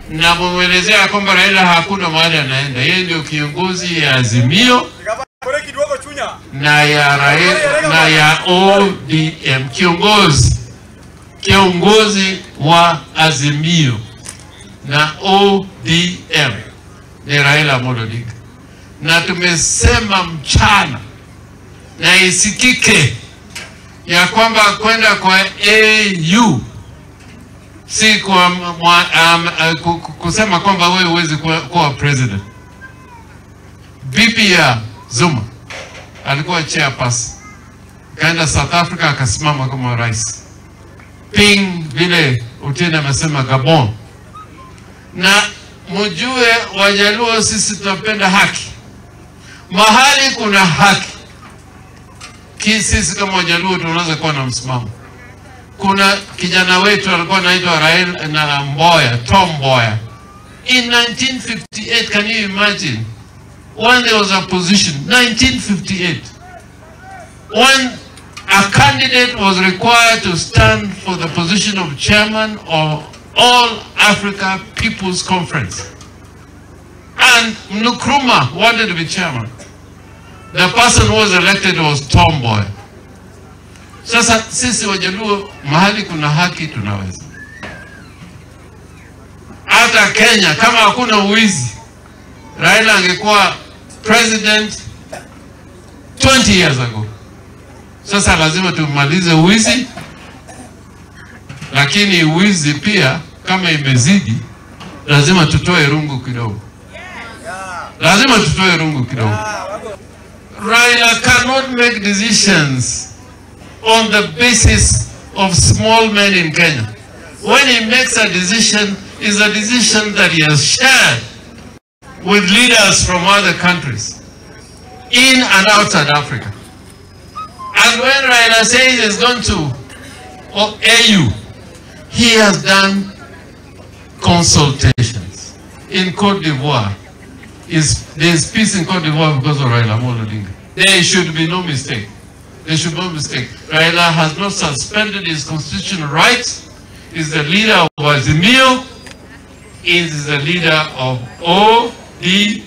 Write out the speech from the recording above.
Na mumwelezea kwamba Raila hakuna mahali anaenda. Yeye ndio kiongozi ya Azimio na ya Raila na ya ODM, kiongozi wa Azimio na ODM ni Raila Amolo Odinga. Na tumesema mchana na isikike ya kwamba kwenda kwa AU si kwa kusema kwamba wewe huwezi kuwa president. Bibi ya Zuma alikuwa chairperson, kaenda South Africa akasimama kama rais. Ping vile Otieno amesema Gabon. Na mjue Wajaluo sisi tunapenda haki. Mahali kuna haki, sisi kama Wajaluo tunaweza kuwa na msimamo. Kuna kijana wetu alikuwa anaitwa Raila na Mboya, Tom Mboya. In 1958, can you imagine? When there was a position, 1958, when a candidate was required to stand for the position of chairman of All Africa People's Conference. And Nkrumah wanted to be chairman. The person who was elected was Tom Mboya. Sasa sisi Wajaluo mahali kuna haki tunaweza. Hata Kenya kama hakuna uwizi, Raila angekuwa president 20 years ago. Sasa lazima tumalize uwizi, lakini uwizi pia kama imezidi lazima tutoe rungu kidogo. Lazima tutoe rungu kidogo. Raila cannot make decisions on the basis of small men in Kenya. When he makes a decision, it's a decision that he has shared with leaders from other countries, in and outside Africa. And when Raila says he's going to AU, he has done consultations. In Cote d'Ivoire, there's peace in Cote d'Ivoire because of Raila Amolo Odinga. There should be no mistake. There should be no mistake. Raila has not suspended his constitutional rights. He's the leader of Azimio. He is the leader of ODM.